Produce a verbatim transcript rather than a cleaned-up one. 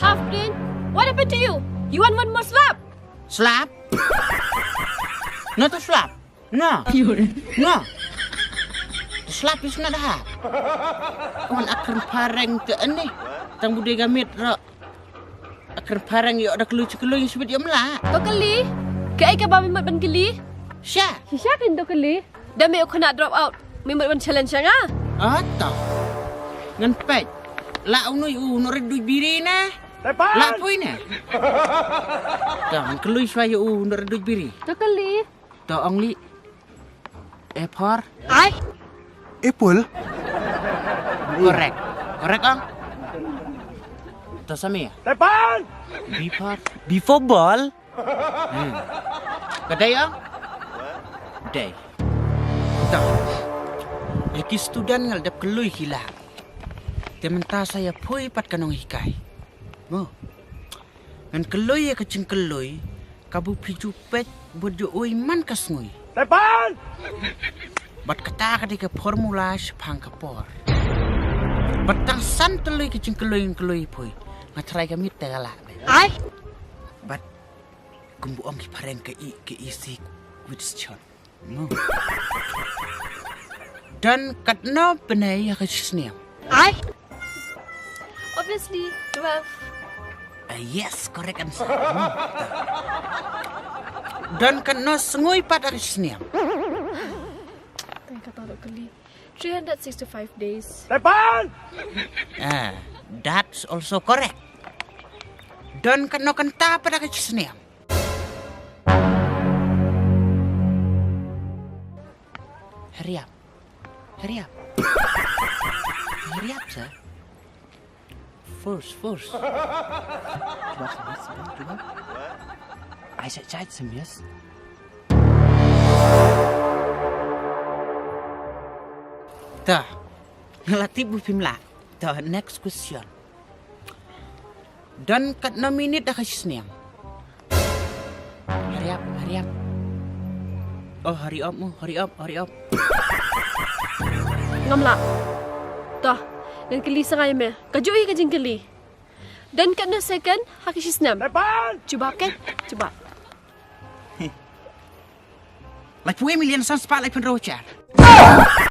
Half brain, what happened to you? You want one more slap? Slap? No to slap. No. No. To slap is not hard. Wan akren phareng te ene. Tang bu dei ka miet ro. Akren phareng ïoh da kloi chi kloi ïa sbit ïa mla. To kylli. Kaei kaba me mut ban kylli? Sha. Shisha kan to kylli. Da me u khynnah drop out, me mut ban challenge ïa nga? Ata. Ngan peit. La u noi u no red duit biri ne. La pui ne. To ngan kylli shuwa ïa u no red duit biri. To kylli. To ong li. A for? Ai. Apple? Correct. Correct ong. To Samir. B for? B for ball. Hmm. Ka dei ong? Dei. To. Ïa ki student nga la dep kylli ki la. Te mynta sa ïa poi pat ka nonghikai. Mo. Ngan kylli ïa ka jingkylli kaba phi ju peit bad ju ui man ka sngi. Bad kata ka dei ka formula shaphang ka por. Bad tang san tylli ka jingkylli ngan kylli phi. Nga tharai ka miet te ka lah. Ai. Bad kumba ong ki phareng ka i ka i si with chon. Don katno bnai ha ka shisnem? Ai. Obviously, twelve. Ah, yes, correct answer. Don katno sngi pat ha ka shisnem? Tang kata ruh kali. Three hundred sixty-five days. Ah, that's also correct. Don katno kynta pat ha ka shisnem? Hurry up. Hurry up. Hurry up, sir. First, first. Jubab, jubab, jubab. Ai sa chait sa miss. Ta. Nga la tip ba phim lah. Ta, next question. Don katno minit ha ka shisnem? Hurry up, hurry up. Oh, hurry up mo, hurry up, hurry up. Ngam lah. To, ngan kylli sa nga ïa me. Kajuh hi ka jingkylli. Don katno second ha ka shisnem? Jubab ke? Jubab. Laiphew million san spah laiphew hynriew hajar.